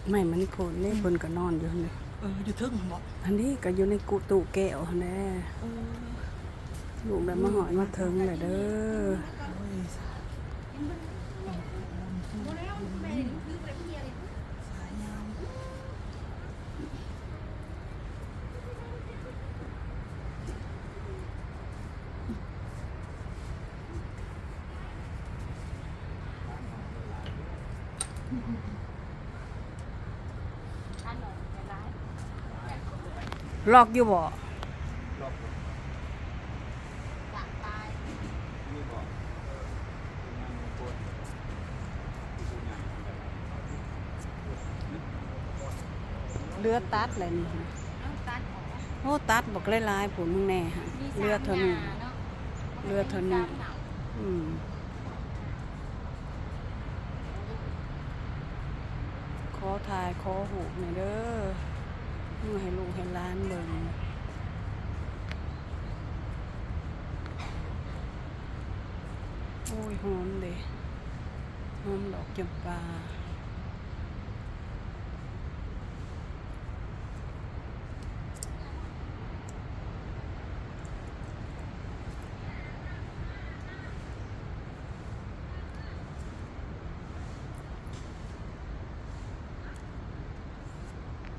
ໄມ້ມັນໂຄ່ນເດ້ ອືມ ເພິ່ນກໍນອນຢູ່ຫັ້ນເດ້. ເອີ ຢູ່ເທິງຫັ້ນບໍ? ອັນນີ້ກໍຢູ່ໃນກຸຕຸແກ້ວຫັ້ນແຫຼະ. ເອີ ລູກໄດ້ມາຮອດມາເຖິງແລ້ວເດີ. ໂອ້ຍ ສາ ລັອກຢູ່ບໍ? ເຫຼືອຕັດແຫຼະນີ້. ເອົາຕັດອອກ. ໂອ້ ຕັດບັກຫຼາຍໆພຸ້ນ ມຶງແນ່ຫັ້ນ. ມີສາມ ເຫຼືອເທົ່ານີ້ ຢ່າງເນາະ ເຫຼືອເທົ່ານີ້. ມັນມີສາມເຫງົາ. ອືມ ຂໍຖ່າຍຂໍຮູບແດ່ເດີ ເອົາໃຫ້ລູກໃຫ້ຫຼານເບິ່ງ. ໂອ້ຍ ຫອມເດ ຫອມດອກຈຳປາ.